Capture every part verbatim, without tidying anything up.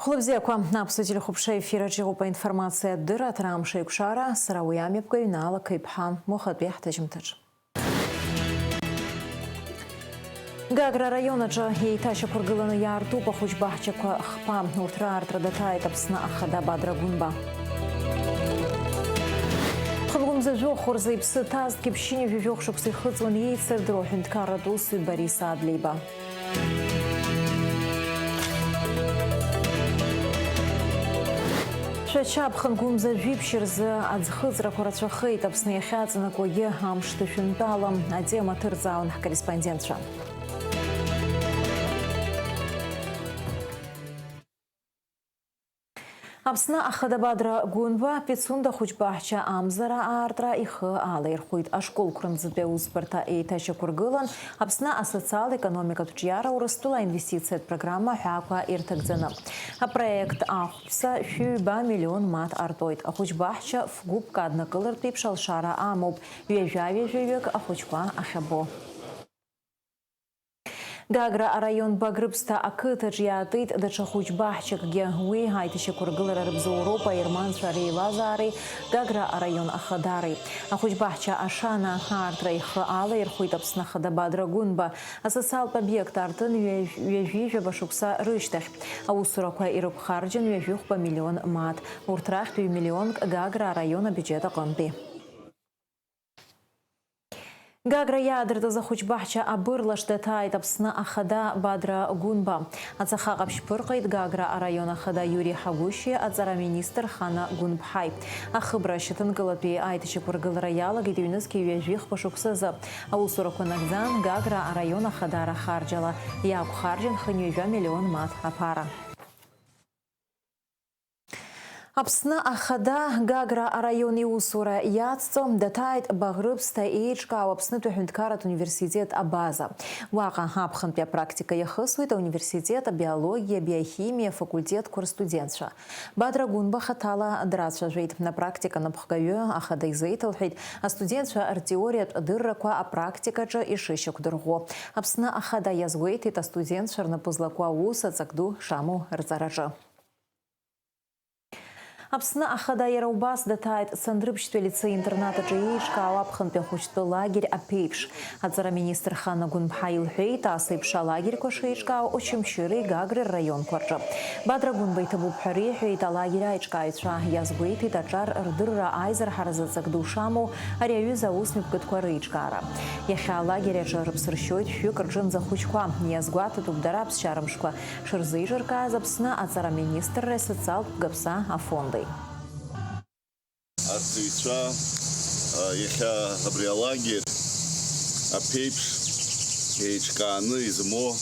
Хәлыбзиақәа, аԥсуа телехәаԥшра ефираҿ иҟоуп аинформациатә дырра, аҭара амш еиқәшара, сара уи амҩаԥгаҩ Наала Қеиԥҳа, уахатәи ҳҭыжьымҭаҿ. Гагра араион аҿы еиҭашьақәыргыланы иаартуп ахәыҷбаҳчақәа хԥа. Урҭ раартра даҭааит Аԥсны Ахада Бадра Гәынба. Хынгәымза жәохә рзы иԥсы ҭазҭгьы ԥшьынҩажәи жәохә шықәса ихыҵуан иеицырдыруа аҳәынҭқарратә усзуҩ Борис Адлеиба. Шәача аԥхынгәымза жәиԥшь рзы аӡхыҵрақәа рацәахеит. Аԥсны иахьаҵанакуагьы амш дышәынтәалам. Атема ҭырҵаауан ҳкорреспондентцәа. Аԥсны Ахада Бадра Гәынба Пицунда хәыҷбаҳча амзара аартра ихы аалаирхәит. Ашколқәа рымҵатәи аусбарҭа еиҭашьақәыргылан, Аԥсны асоциал-економикатә ҿиара Урыстәыла аинвестициатә программа ҳәаақәа ирҭагӡаны. Апроект ахәԥса шәи ҩба миллион маҭ артоит. Ахәыҷбаҳча ф-гәыԥк аднакылартә еиԥш алшара амоуп, ҩажәа-ҩажәаҩык ахәыҷқәа ахьабо. Гагра араион Багрыԥсҭа ақыҭаҿ иаатит даҽа хәыҷ баҳчакгьы. Уи аиҭашьақәыргылара рыбзоуроуп аерманцәа реилазаареи Гагра араион ахадареи. Ахәыҷ баҳча ашана аартра ихы алаирхәит Аԥсны Ахада Бадра Гәынба. Асоциалтә обиект аартын ҩажә-, ҩажәи жәаба шықәса рышьҭахь. Аусурақәа ирықәхарџьын ҩажәи хәба миллион мааҭ. Урҭ рахьтә ҩ-миллионк Гагра араион абиуџьет аҟынтәи. Гагра иаадыртыз ахәыҷбаҳча абырлаш даҭааит Аԥсны Ахада Бадра Гәынба. Ацаха ҟаԥшь ԥырҟеит Гагра араион ахада Иури Ҳагәышьи аҵара министр Хана Гәынԥҳаи. Ахыбра ашьаҭанкылатәи аиҭашьақәыргылара иалагеит ҩнызқьи ҩажәи хәба шықәсазы. Аусурақәа нагӡан Гагра араион ахадара харџьала иаақәхарџьын хынҩажәа миллион маҭ аԥара. Аԥсны Ахада Гагра араион иусура иацҵо даҭааит Багрыԥсҭа еиҿкаау Аԥснытәи аҳәынҭқарратә университет абаза. Уаҟа аԥхынтәи апрактика иахысуеит ауниверситет абиологиа, абиохимиа факультетқәа рстудентцәа. Бадра Гәынба хаҭала драцәажәеит. Апрактика анапхгаҩы Ахада изеиҭалҳәеит астудентцәа ртеориатә дыррақәа апрактикаҿы ишышьақәдырӷәӷәо. Аԥсны Ахада иазгәеиҭеит астудентцәа рнапы злаку аус аҵак ду шамоу рҵараҿы. Аԥсны Ахада иара убас даҭааит Цандрыԥшьтәи алицеи-интернат аҿы еиҿкаау аԥхынтәи ахәыҷтәы лагер аԥеиԥш. Аҵара министр Хана Гәынԥҳа илҳәеит, ас еиԥш алагерқәа шеиҿкаау Очамчыреи Гагреи рраионқәа рҿы. Бадра Гәынба иҭабуп ҳәа реиҳәеит алагер аиҿкааҩцәа, иазгәеиҭеит аҿар рдырра аизырҳара заҵак ду шамоу ари аҩыза аусмҩаԥгатәқәа реиҿкаара. Иахьа алагер аҿы рыԥсыршьоит шәҩык рҿынӡа ахәыҷқәа, иазгәаҭатәуп дара аԥсшьара мшқәа шырзеиҿыркааз Аԥсны аҵара министрреи асоциалтә гаԥса афонди. Арҵаҩцәа, а, иахьа абри алагер аԥеиԥш еиҿкааны измоу, а,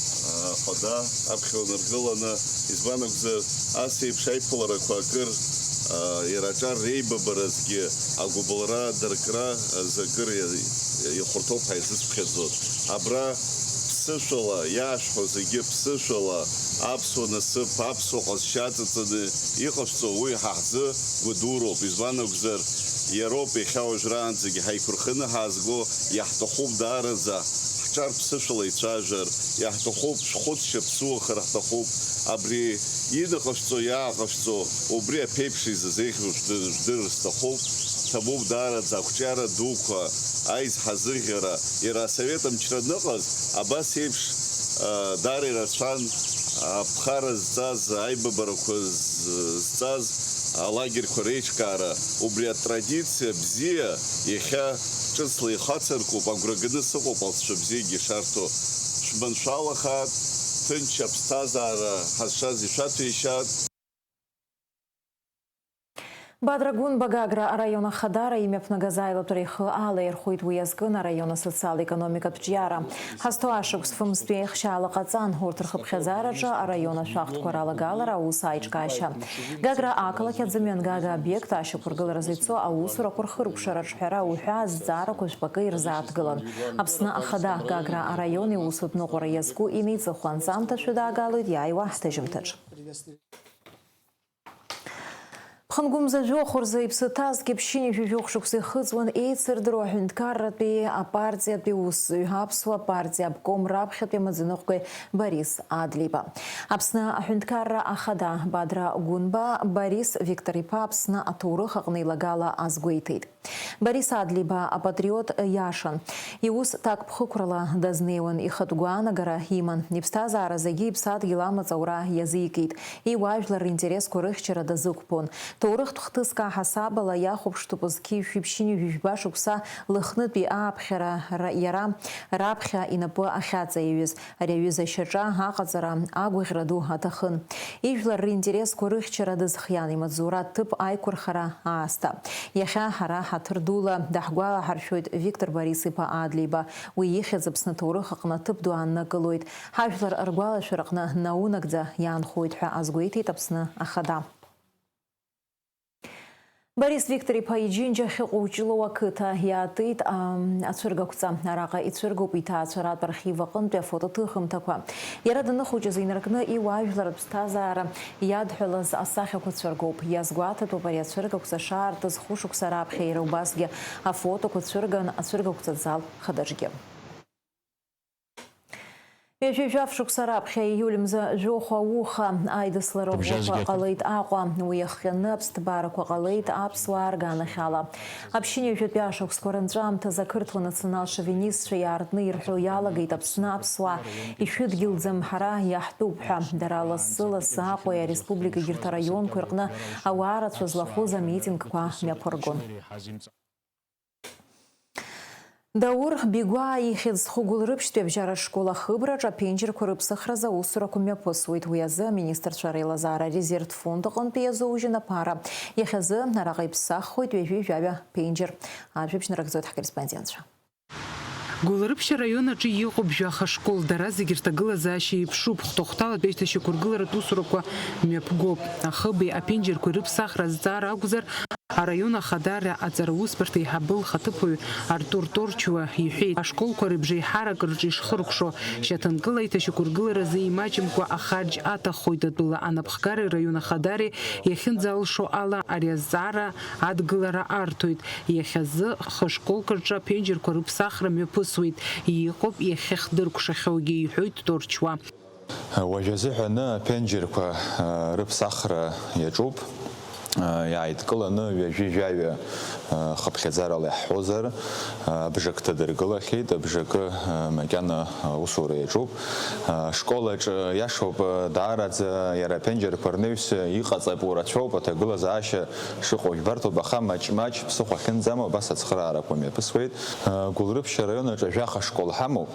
ахада аԥхьа унаргыланы, избан акәзар, ас еиԥш аиԥыларақәа акыр, а, иара аҿар реибабаразгьы агәыбылра, адыркра азы акыр иа-, ихәарҭоуп ҳәа изысԥхьаӡоит. Абра ԥсышәала иаашәҳәо зегьы ԥсышәала, аԥсуа насыԥ, аԥсуа ҟазшьа аҵаҵаны иҟашәҵо, уи ҳа ҳзы гәадуроуп. Избан акәзар, иароуп иахьа уажәраанӡагьы ҳаиқәырханы ҳаазго, иаҳҭахуп даараӡа ҳҿар ԥсышәала ицәажәар, иаҳҭахуп шәхәыцшьа ԥсуахар ҳҭахуп. Абри иныҟашәҵо, иааҟашәҵо, убри аԥеиԥш изазеиӷьу жәдыр, жәдырыр сҭахуп. Ҭабуп даараӡа ақәҿиара дуқәа, аизҳазыӷьара, иара асовет мчра аныҟаз, абас еиԥш, а, даара ирацәан аԥхара зҵаз, аибабарақәа з-, зҵаз алагерьқәа реиҿкаара. Убри атрадициа бзиа иахьа ҿыцла ихацыркуп, агәра ганы сыҟоуп алҵшәа бзиагьы шарҭо. Шәманшәалахааит, ҭынч аԥсҭазаара ҳазшаз ишәаҭәеишьааит. Бадра Гәынба Гагра араион ахадара имҩаԥнагаз аилатәара ихы алаирхәит, уи азкын араион асоциал-економикатә ҿиара. Ҳазҭо ашықәс фымзтәи еихшьаала ҟаҵан, урҭ рхыԥхьаӡараҿы араион ашәахтәқәа ралагалара аус аиҿкаашьа. Гагра ақалақь аӡымҩангага обиект ашьақәыргыларазы ицо аусурақәа рхыркәшара аҿҳәара уҳәа азҵаарақәа жәпакы ирзааҭгылан. Аԥсны Ахада Гагра араион иусутә ныҟәара иазку инеиҵыху анҵамҭа шәыдаагалоит иааиуа ҳҭыжьымҭаҿ. Хынгәымза жәохә рзы иԥсы ҭазгьы ԥшьынҩажәи жәохә шықәса ихыҵуан еицырдыруа аҳәынҭқарратәи апартиатәи усзуҩ, аԥсуа партиа обком раԥхьатәи амаӡаныҟәгаҩ Борис Адлеиба. Аԥсны аҳәынҭқарра ахада Бадра Гәынба Борис Виктор-иԥа Аԥсны аҭоурых аҟны илагала азгәеиҭеит. Борис Адлеиба апатриот иашан. Иус ҭакԥхықәрала дазнеиуан, ихатә гәаанагара иман. Иԥсҭазаара зегьы иԥсадгьыл амаҵ аура иазикит. Иуаажәлар ринтересқәа рыхьчара дазықәԥон. Ҭоурыхтә хҭыск аҳасабала иахәаԥштәуп зқьи жәшәи ԥшьынҩажәи жәба шықәса Лыхнытәи ааԥхьара ра-, иара раԥхьа инапы ахьаҵаиҩыз. Ари аҩыза ашьаҿа аҟаҵара агәаӷьра ду аҭахын. Ижәлар ринтересқәа рыхьчара дазхиан имаҵзура ҭыԥ аиқәырхара аасҭа. Иахьа ҳара ҳаҭыр дула даҳгәалаҳаршәоит Виктор Борис-иԥа Адлеиба. Уи ихьӡ Аԥсны аҭоурых аҟны ҭыԥ ду ааннакылоит. Ҳажәлар ргәалашәараҟны наунагӡа иаанхоит ҳәа азгәеиҭеит Аԥсны Ахада. Борис Виктор-иԥа Иџьынџьа ахьыҟоу Ҷлоу ақыҭа иаатит, ам, ацәыргақәҵа. Араҟа ицәыргоуп иҭаацәаратә архив аҟынтәи афотоҭыхымҭақәа. Иара даныхәыҷыз инаркны иуаажәларратә ԥсҭазаара иадҳәалаз асахьақәа цәыргоуп. Иазгәаҭатәуп ари ацәыргақәҵа шаартыз хәышықәса раԥхьа иара убасгьы афотоқәа цәырган ацәыргақәҵа зал хадаҿгьы. Ҩажәи жәаф шықәса раԥхьа, ииуль мза жәохә ауха аидыслара ӷәӷәақәа ҟалеит Аҟәа. Уи иахҟьаны аԥсҭбаарақәа ҟалеит аԥсуаа рганахьала. Аԥшьынҩажәатәи ашықәсқәа рынҵәамҭаз ақырҭуа национал-шовинистцәа иаартны ирҳәо иалагеит Аԥсны аԥсуаа ишәыдгьылӡам, ҳара иаҳтәуп ҳәа. Дара лассы-лассы Аҟәеи ареспублика егьырҭ араионқәеи рҟны ауаа рацәа злахәыз амитингқәа мҩаԥыргон. Даур Бигәаа ихьӡ зху Гәылрыԥшьтәи абжьаратә школ ахыбраҿы аԥенџьырқәа рыԥсахразы аусурақәа мҩаԥысуеит. Уи азы аминистрцәа реилазаара резервтә фонд аҟынтәи иазоужьын аԥара. Иахьазы араҟа иԥсаххоит ҩажәи жәаҩа ԥенџьыр. Ажәабжь нарыгӡоит ҳкорреспондентцәа. Гәылрыԥшь араион аҿы иҟоуп жәаха школ, дара зегьы рҭагылазаашьа еиԥшуп, хҭахәҭала атәеишьҭашьақәыргыларатә усурақәа мҩаԥгоуп. Ахыби аԥенџьырқәеи рыԥсахра азҵаара акәзар, араион ахадара аҵараусбарҭа аиҳабы лхаҭыԥуаҩ Артур Торчуа иҳәеит, ашколқәа рыбжеиҳарак рҿы ишхыркәшо, шьаҭанкыла аиҭашьақәыргыларазы имаҷымкәа ахарџь аҭаххоит атәыла анапхгареи раион ахадареи иахьынӡалшо ала ари азҵаара адгылара арҭоит. Иахьазы хышколк рҿы аԥенџьырқәа рыԥсахра мҩаԥысуеит, иҟоуп иахьахдыркәшахьоугьы, иҳәоит Торчуа. Уажә азыҳәаны аԥенџьырқәа, а, рыԥсахра иаҿуп. А, иааидкыланы ҩажәи жәаҩа, а, хыԥхьаӡарала иаҳҳәозар, а, абжак ҭадыргылахьеит, абжакы, а, макьана, а, усура иаҿуп. А, ашкол аҿы иашоуп, а, даараӡа иара аԥенџьырқәа рнаҩс иҟаҵатәу рацәоуп, аҭагылазаашьа шыҟоу жәбарҭоуп, аха маҷ-маҷ ԥсыхәа ахьынӡамоу абас ацхыраарақәа мҩаԥысуеит. А, Гәылрыԥшь араион аҿы жәаха школ ҳамоуп.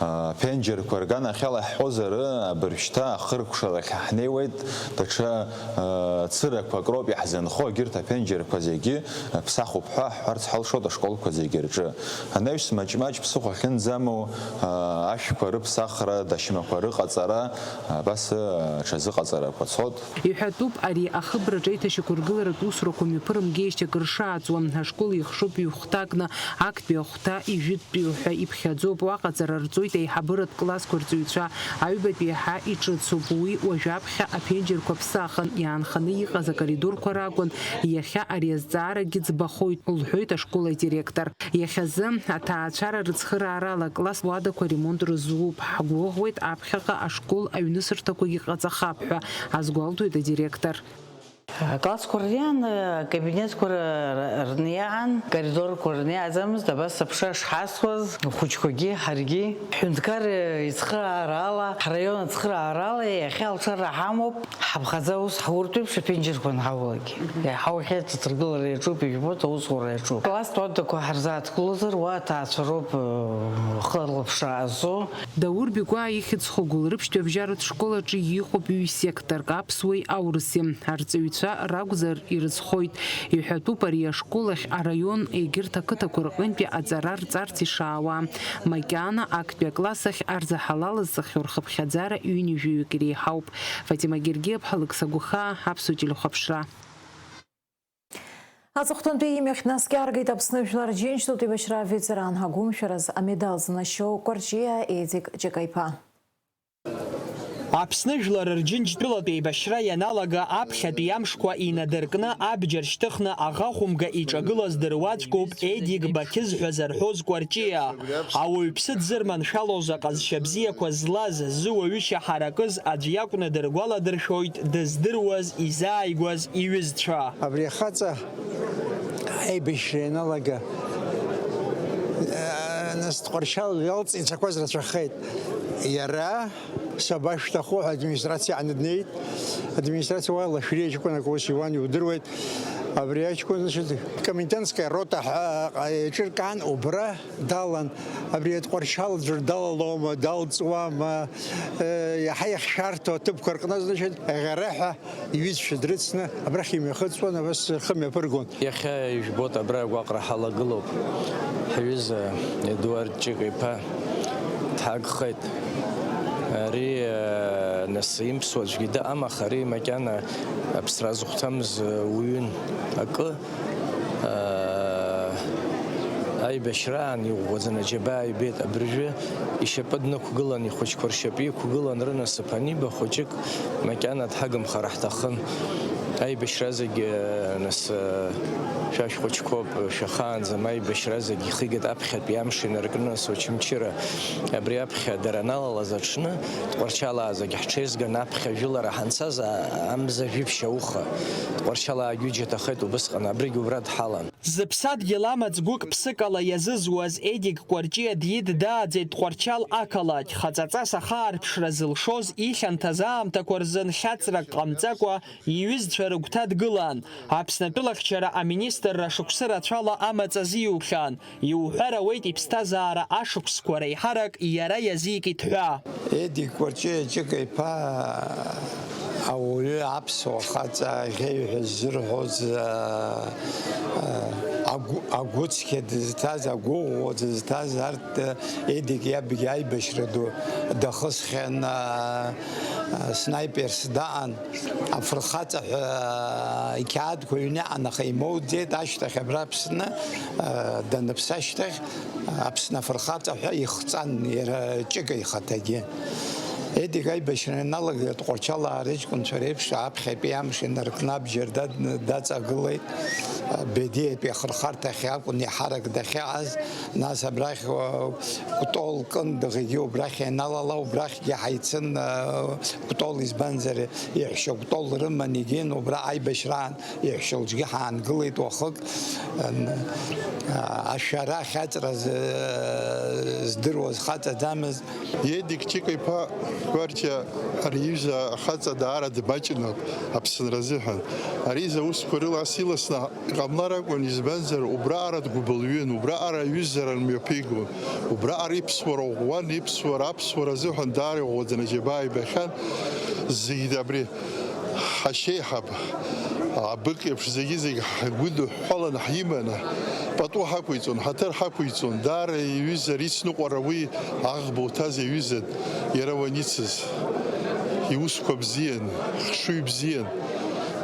Аԥенџьырқәа рганахьала иаҳҳәозар, абыржәшьҭа ахыркәшарахь ҳнеиуеит, даҽа, а, цырақәак роуп иаҳзынхо, егьырҭ аԥенџьырқәа зегьы ԥсахуп ҳәа ҳҳәарц ҳалшоит ашколқәа зегьы рҿы. Анаҩс маҷ-маҷ ԥсыхәа ахьынӡамоу, а, ашәқәа рыԥсахра, дашьмақәа рыҟаҵара, абас, а, ҽазыҟаҵарақәа цоит. Иҳәатәуп, ари ахыбраҿы аиҭашьақәыргыларатә усурақәа мҩаԥырымгеижьҭеи акыр шааҵуа. Ашкол ихшуп ҩ-хәҭакны, актәи ахәҭа ижәытәтәиу ҳәа иԥхьаӡоуп. Уаҟа аҵара рҵоит аиҳабыратә классқәа рҵаҩцәа, аҩбатәи еиҳа иҿыцуп. Уи уажәаԥхьа аԥенџьырқәа ԥсахын, иаанханы иҟаз акоридорқәа ракәын. Иахьа ари азҵаарагьы ӡбахоит, лҳәоит ашкол адиректор. Иахьазы аҭаацәара рыцхыраарала акласс уадақәа ремонт рызуп. Ҳгәыӷуеит аԥхьаҟа ашкол аҩнысырҭақәагьы ҟаҵахап ҳәа, азгәалҭоит адиректор. Аклассқәа рниан, акабинетқәа р-, р-, рниан, акоридорқәа рниаӡамызт, абас аԥша шҳасуаз, ахәыҷқәагьы, ҳаргьы. Ҳҳәынҭқар ицхыраарала, ҳраион ацхыраарала иахьа алшара ҳамоуп, ҳаԥхьаӡа аус ҳуртә еиԥш аԥенџьырқәа анҳаулак. Иаҳа уахьа аҭаҭыргылара иаҿуп, ижәбоит, аусура иаҿуп. Класстә уадақәа ҳарзааҭгылозар, уа аҭаацәа роуп, э, хылаԥшра азо. Даур Бигәаа ихьӡ зху Гәылрыԥшьтәи абжьаратә школ аҿы иҟоуп ҩ-секторк, аԥсуеи аурыси. Арҵаҩцәа ракәзар ирызхоит. Иҳәатәуп ари ашкол ахь араион егьырҭ ақыҭақәа рҟынтәи аҵара рҵарц ишаауа. Макьана актәи акласс ахь арзаҳалалазҵахьоу рхыԥхьаӡара ҩынҩажәаҩык иреиҳауп. Фатима Гергиаԥҳа, Алықьса Гәыхаа, Аԥсуа телехәаԥшра. Аҵыхәтәантәи имҩахь днаскьаргеит Аԥсны Жәлар Џьынџьтәылатә еибашьра аветеран, агәымшәараз амедал зынашьоу Кәарҷиа Едик Ҷакаиԥа. Аԥсны жәлар рџьынџьтәылатә еибашьра ианалага аԥхьатәи амшқәа инадыркны абџьар шьҭыхны аӷа хәымга иҿагылаз дыруаӡәкуп Едик Бақьыз ҳәа зарҳәоз Кәарҷиа. Ауаҩԥсы дзырманшәалоз аҟазшьа бзиақәа злаз, зуаҩышьа ҳаракыз аӡә иакәны дыргәаладыршәоит дыздыруаз, изааигәаз иҩызцәа. Абри ахаҵа аибашьра ианалага, нас Тҟәарчал иалҵ ицақәаз рацәахеит. Иара сабашәҭаху ҳәа администрациа ааны днеит. Администрациа уа Лашәриа ҷкәынак ус иуан, иудыруеит. Абри аҷкәын, значит, комендантская рота ҳәа еиҿыркаан, убра далан. Абри Тҟәарчал ӡәыр далалома, далҵуама, э, иаҳа иахьшәарҭоу аҭыԥқәа рҟны, значит, аӷьараҳәа иҩызцәа дрыцны абрахь имҩахыҵуан, абас рхы мҩаԥыргон. Иахьа ижәбоит, абра агәаҟра ҳалагылоуп. Ҳҩыза Едуард Ҷыка-иԥа дҳагхеит. Ари, э, нас имԥсуа аӡәгьы дыҟам, аха ари макьана аԥсра зыхәҭамыз, э, уҩын акы, э, аибашьраан иӷәӷәаӡаны аџьабаа ибеит. Абыржәы ишьапы днықәгылан, ихәыҷқәа ршьапы иқәгылан, рынасыԥ аниба, хәыҷык макьана дҳагымхар ҳҭахын. Аибашьра зегьы, нас, шәа шәхәыҷқәоуп, шәахаанӡам, аибашьра зегьы ихигеит аԥхьатәи амш инаркны, нас Очамчыра. Абри аԥхьа дара аналалаз аҽны, Тҟәарчалаа зегьы ҳҽеизган аԥхьа жәылара ҳанцаз, а-, амза жәиԥшь ауха. Тҟәарчалаагьы ҩыџьа ҭахеит убысҟан, абригь убра дҳалан. Зыԥсадгьыл амаҵ гәык-ԥсыкала иазызуаз Едик Кәарҷиа дииддааӡеит Тҟәарчал ақалақь, хаҵаҵас ахаарԥшра зылшоз ихьанҭаз аамҭақәа рзын хьаҵрак ҟамҵакәа иҩызцәа рыгәҭа дгылан. Аԥснатәылахьчара аминистрра шықәсы рацәала амаҵ азиухьан. Иуҳәар ауеит иԥсҭазаара ашықәсқәа реиҳарак иара иазикит ҳәа. Едик Кәарҷиа Ҷыка-иԥа ауаҩы аԥсуа хаҵа аӷьеҩ ҳәа ззырҳәоз, а, а, агәы-, агәыцқьа дызҭаз, агәыӷәӷәа дызҭаз, арҭ, а, Едик иабгьы аибашьра ду дахысхьан, а, а, снайперс даан, афырхаҵа ҳәа, а, иқьаадқәа ҩныҟан, аха имоуӡеит, ашьҭахь абра Аԥсны, а, даныԥсы ашьҭахь, Аԥсны афырхаҵа ҳәа ихҵан иара Ҷыка ихаҭагьы. Едик аибашьра ианалагеит, Тҟәарчалаа рыҷкәынцәа реиԥш аԥхьатәи амш инаркны абџьар дад-, даҵагылеит. Бедиатәи ахырхарҭахь акәын иаҳарак дахьааз, нас абрахь, уа, Кәтол Кындыӷгьы убрахь ианалала, убрахьгьы ҳаицын, а, Кәтол, избанзар, иаҳәшьа Кәтол рыман игеин, убра аибашьраан иаҳәшьа лҿгьы ҳаангылеит уахык, ан-, а, ашәара ахьаҵра з-, здыруаз хаҵаӡамызт. Едик Ҷыка-иԥа Кәарҷиа ари иҩыза ахаҵа даара дмаҷын Аԥсынра азыҳәан. Ари изы аусқәа рыла ас иласны иҟамлар акәын, избанзар, убраҟара дгәыбылҩын, убраҟара аҩызара мҩаԥигон, убраҟара иԥсуара ӷәӷәан, иԥсуара аԥсуара азыҳәан даара иӷәӷәаӡаны аџьабаа ибахьан. Зегьы абри ҳашьеиҳаб, абык еиԥш зегьы-зегь ҳгәыдыҳәҳәаланы ҳиманы, пату ҳақәиҵон, ҳаҭыр ҳақәиҵон. Даара иҩыза, рицныҟәара уи аӷба уҭаз иаҩызан, иара уаницыз. Иусқәа бзиан, хшыҩ бзиан,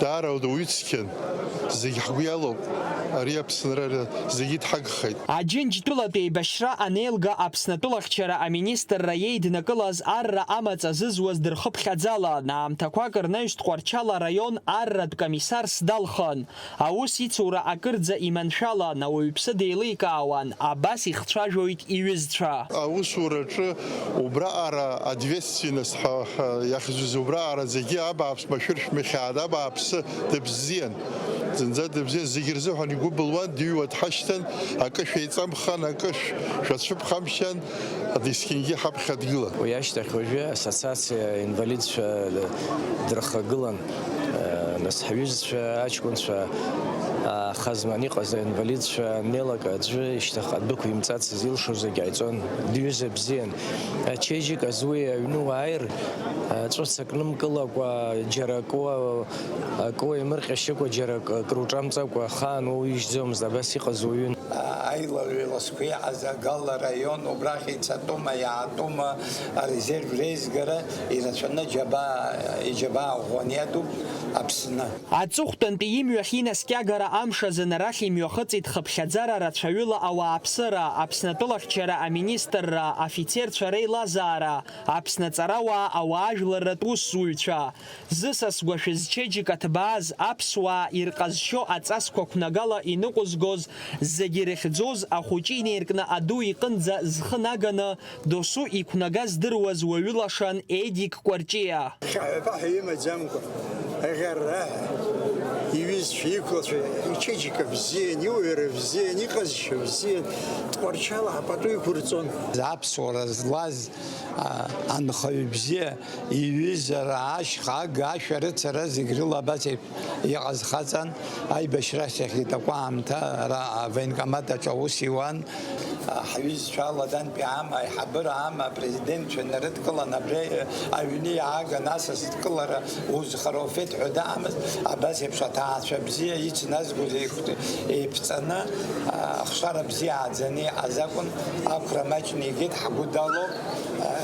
даара ауаҩы цқьан. Зегь ҳгәы иалоуп, ари Аԥсынра зегьы дҳагхеит. Аџьынџьтәылатә еибашьра анеилга, Аԥснатәылахьчара аминистрра иеиднакылаз арра амаҵ азызуаз дырхыԥхьаӡалан, аамҭақәак рнаҩс Тҟәарчал араион арратә комиссарс далхын. Аус ицура акырӡа иманшәалан, ауаҩԥсы деиликаауан, абас ихцәажәоит иҩызцәа. Аусураҿы убраҟара ответственность ҳәа, ҳәа иахьӡыз убраҟара зегьы абааԥс машәыршәмахьаан, абааԥсы дыбзиан, зынӡа дыбзиан, зегьы рзыҳәан игәы былуан, дыҩуа дҳашьҭан, акы шәеиҵамхан, акы шә-, шәацәыԥхамшьан, есқьынгьы ҳаԥхьа дгылан. Уи ашьҭахь уажәы ассоциациа инвалидцәа дырхагылан, нас ҳҩызцәа, аҷкәынцәа, аха зман иҟаз аинвалидцәа анеилак аӡәы ишьҭахьҟа дәықәимҵацыз, илшо зегь ҟаиҵон, дҩыза бзиан. Ачеиџьыка зуи аҩны уааир, ҵәыц акнымкылакәа, џьара акы уа-, акы уаимырҟьашьыкәа, џьара акы, акруҿамҵакәа, ахаан уаҩы ижьӡомызт, абас иҟаз уаҩын. Аилаҩеиласқәа иҟаз Агал араион, убрахь ицатәума, иаатәума, арезерв реизгара ирацәаны џьабаа, иџьабаа ӷәӷәаны иадуп. Аԥс-, Аҵыхәтәантәи имҩахь инаскьагара амш азын арахь имҩахыҵит хыԥхьаӡара рацәаҩыла ауааԥсыра, Аԥснатәылахьчара аминистрра, афицерцәа реилазаара, Аԥсны аҵарауаа, ауаажәларратә усзуҩцәа. Зысасгәа шәызчеиџьыка ҭбааз аԥсуаа ирҟазшьо аҵасқәа қәнагала иныҟәызгоз, зегьы ирыхьӡоз ахәыҷы инеиркны аду иҟынӡа зхы наганы, досу иқәнага здыруаз уаҩы лашан Едик Кәарҷиа. Хьаҳәа-ԥаҳәа имаӡамкәа, аӷьарраҳәа, иҩызцәа, иқәлацәа, ичеиџьыка бзиан, иуаҩра бзиан, иҟазшьа бзиан, Тҟәарчал пату иқәырҵон. Аԥсуара злаз, а, анхаҩы бзиа, иҩызара, ашьха, ага, ашәарыцара зегь рыла абас еиԥш иҟаз хаҵан, аибашьра ахьахьит акәаамҭа ара авоенкомат аҿы аус иуан. Ҳҩызцәа Аладантәи аама, аиҳабыра аама, апрезидентцәа нарыдкылан, абри аҩны иааган асасдкылара узхароуфеит ҳәа даамызт, абас еиԥш аҭаацәа бзиа ицназгоз еиқәҵ-, еиԥҵаны, ахшара бзиа ааӡаны иҟаз акәын, ақәра маҷны игеит, ҳгәы далоуп,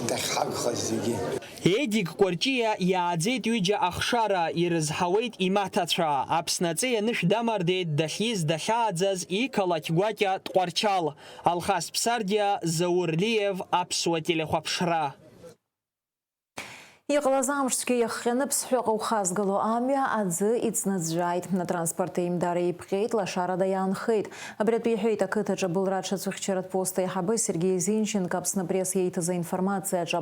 дахьҳагхаз зегьы. Едик Кәарҷиа иааӡеит ҩыџьа ахшара, ирызҳауеит имаҭацәа. Аԥсны аҵеи анышә дамардеит дахьиз дахьааӡаз иқалақь гәакьа Тҟәарчал. Алхас Ԥсардиа, Заур Лиев, Аԥсуа телехәаԥшра. Иҟалаз амш цәгьа иахҟьаны Ԥсҳәаҟа ухазгало амҩа аӡы иҵнаӡәӡәааит. Атранспорт еимдара еиԥҟьеит, лашарада иаанхеит. Абри атәы иҳәеит ақыҭаҿы абылра аҽацәыхьчаратә пост аиҳабы Сергеи Зинченко Аԥсны Пресс иеиҭаз аинформациаҿы.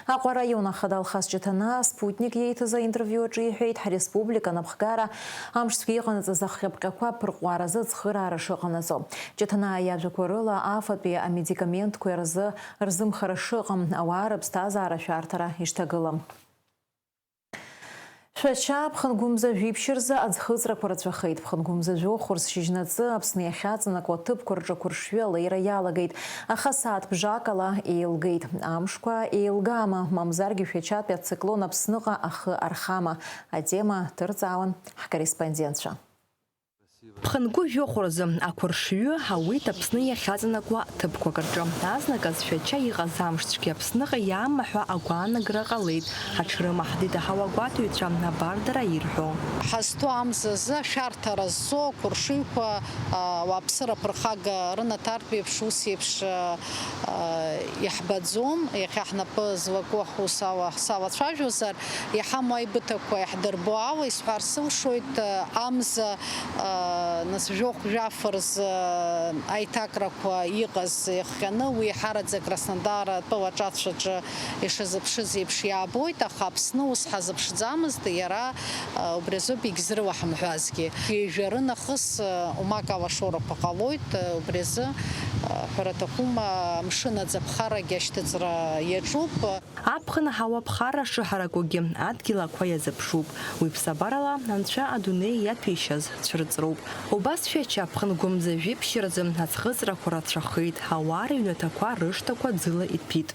Аҟәа араион ахада Алхас Ҷыҭанаа Спутник иеиҭаз аинтервиу аҿы иҳәеит, ҳреспублика анапхгара амш цәгьа иҟанаҵаз ахҟьаԥҟьақәа аԥырҟәааразы ацхыраара шыҟанаҵо. Ҷыҭанаа иажәақәа рыла, афатәи амедикаментқәа рзы рзымхара шыҟам, ауаа рыԥсҭазаара ашәарҭара ишҭагылам. Шәача, Ԥхынгәымза жәиԥшь рзы аӡхыҵрақәа рацәахеит. Ԥхынгәымза жәохә рзы шьыжьнаҵы Аԥсны иахьаҵанакуа аҭыԥқәа рҿы ақәыршҩы алеира иалагеит, аха сааҭ бжак ала еилгеит. Амшқәа еилгама, мамзаргьы Шәачатәи ациклон Аԥсныҟа ахы архама? Атема ҭырҵаауан ҳкорреспондентцәа. Ԥхынгәы жәохә рзы ақәыршҩы ауеит Аԥсны иахьаҵанакуа ҭыԥқәак рҿы. Азныказ Шәача иҟаз амш цәгьа Аԥсныҟа иаама ҳәа агәаанагара ҟалеит. Аҽрымаҳдеит аҳауагәаҭаҩцәа абардара ирҳәо. Ҳазҭоу амза азы ашәарҭара зцо ақәыршҩқәа, а, ауааԥсыра аԥырхага рынаҭартә еиԥш, ус еиԥш, а, а, иаҳбаӡом. Иахьа ҳнапы злаку ҳус ала ҳзалацәажәозар, иҳамоу аибыҭақәа иаҳдырбо ала исҳәар сылшоит, а, амза, а, нас жәохә-жәаф рзы аиҭакрақәа иҟаз иахҟьаны, уи еиҳараӡак Краснодар атәыла аҿацә аҿы ишазыԥшыз еиԥш иаабоит, аха Аԥсны ус ҳазыԥшӡамызт, иара, а, убри азоуп егьзрылаҳамҳәазгьы. Ҩажәа рынахыс, а, умак алашоурақәа ҟалоит, а, убри азы, а, ҳәара аҭахума, амшын аӡаԥхарагьы ашьҭыҵра иаҿуп. Аԥхын аҳауа ԥхара шыҳаракугьы адгьыл ақәа иазыԥшуп. Уи ԥсабарала Анцәа адунеи иаҭәеишьаз цәырҵроуп. Убас Шәача Ԥхынгәымза жәиԥшь рзы аӡхыҵрақәа рацәахеит, ауаа рыҩнаҭақәа рышҭақәа ӡыла иҭәит.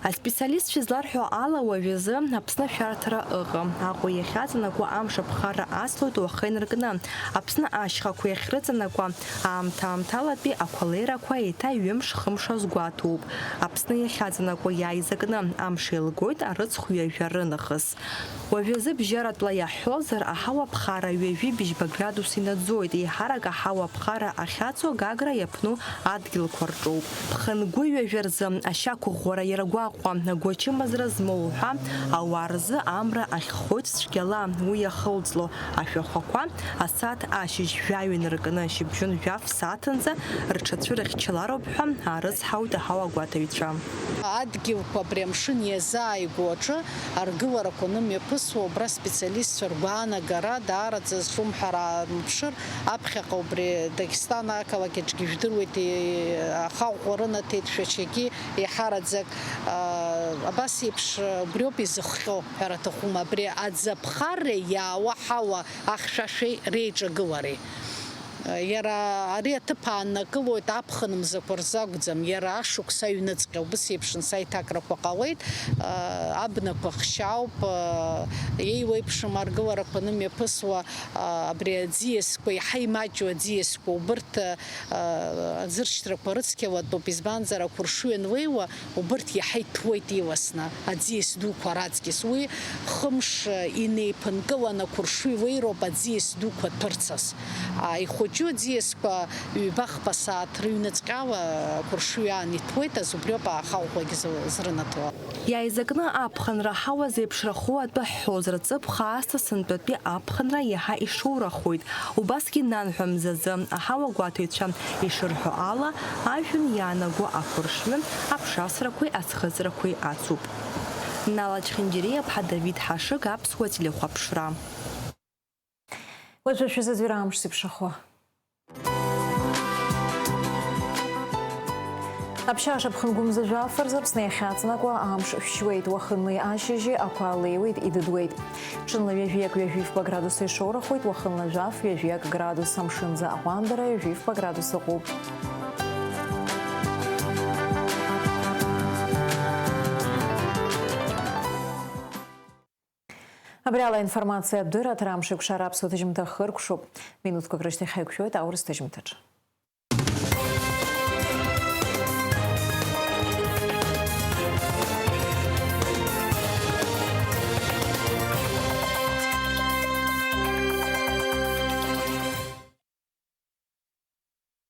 Аспециалистцәа изларҳәо ала, уажәазы Аԥсны ашәарҭара ыҟам. Аҟәа иахьаҵанакуа амш аԥхарра аслоит уаха инаркны. Аԥсны ашьхақәа иахьрыҵанакуа аамҭа-аамҭалатәи ақәа леирақәа еиҭа ҩымш-хымш азгәаҭоуп. Аԥсны иахьаҵанакуа иааизакны амш еилгоит арыцхә ҩажәа рынахыс. Уажәазы бжьаратәла иаҳҳәозар, аҳауа ԥхара ҩажәи быжьба градус инаӡоит, еиҳарак аҳауа ԥхара ахьаҵоу Гагра иаԥну адгьылқәа рҿоуп. Ԥхынгәы ҩажәа рзы ашьақәыӷәӷәара иара гәаҟ Ҟәа агәы ачымазара змоу уҳәа, ауаа рзы амра ахьхоит цәгьала, уи иахылҵло ашәахәақәа асааҭ ашьыжь жәаҩа инаркны шьыбжьон жәаф сааҭынӡа рҽацәырыхьчалароуп ҳәа аарыцҳауеит аҳауагәаҭаҩцәа. Адгьылқәа абри амшын иазааигәоу аҿы аргыларақәа анымҩаԥысуа, убра специалистцәа ргәаанагара даараӡа зҿумҳәара аармыԥшыр, аԥхьаҟа убри Дагестан ақалақь аҿгьы ижәдыруеит, и-, ахаӷәӷәа рынаҭеит Шәачагьы. Еиҳараӡак, аа, абас еиԥш, убриоуп изыхҟьо, ҳәара аҭахума, абри аӡаԥхарреи иаауа ҳауа ахьшәашәеи реиҿагылареи. Иара ари аҭыԥ ааннакылоит аԥхын мзақәа рзы акәӡам, иара ашықәс аҩныҵҟьа убыс еиԥш нсаиҭакрақәа ҟалеит, абнақәа хшьаауп, еиуеиԥшым аргыларақәа нымҩаԥысуа, абри аӡиасқәа, иаҳа имаҷу аӡиасқәа, убырҭ аӡыршьҭрақәа рыцқьалатәуп, избанзар, ақәыршҩы анлеиуа, убырҭ иаҳа иҭәуеит иласны, аӡиас дуқәа раҵкьыс. Уи хымш инеиԥынкыланы ақәыршҩы илеироуп аӡиас дуқәа ҭәырцас. Ихәыҷу аӡиасқәа ҩба-хԥа сааҭ рыҩныҵҟьала ақәыршҩы аан иҭәуеит, азы убриоуп аахаҟәҟәагь зы-, зрынаҭо. Иааизакны аԥхынра ҳауа зеиԥшрахо атәы ҳҳәозар, ҵыԥх аасҭа сынтәатәи аԥхынра иаҳа ишоурахоит. Убасгьы нанҳәа мзазы аҳауагәаҭаҩцәа ишырҳәо ала, ажәҩан иаанаго ақәыршҩы аԥшасрақәеи аӡхыҵрақәеи ацуп. Нала Чхинџьириаԥҳа, Давид Ҳашыг, Аԥсуа телехәаԥшра. Уажәы шәзыӡырҩра амш зеиԥшрахо. Аԥшьа ашықәс гәымза жәаф рзы Аԥсны иахьаҵанакуа амш шәшьуеит, уахынлеи ашьыжьи ақәа леиуеит, идыдуеит. Ҽынла ҩажәиак, ҩажәи фба градус ишоурахоит, уахынла жәаф, ҩажәиак градус, амшынӡы аҟәандара ҩажәи фба градус ыҟоуп. Абри ала аинформациатә дырраҭара амш еиқәшара аԥсуа ҭыжьымҭа хыркәшоуп. Минуҭқәак рышьҭахь ҳаиқәшәоит аурыс ҭыжьымҭаҿы.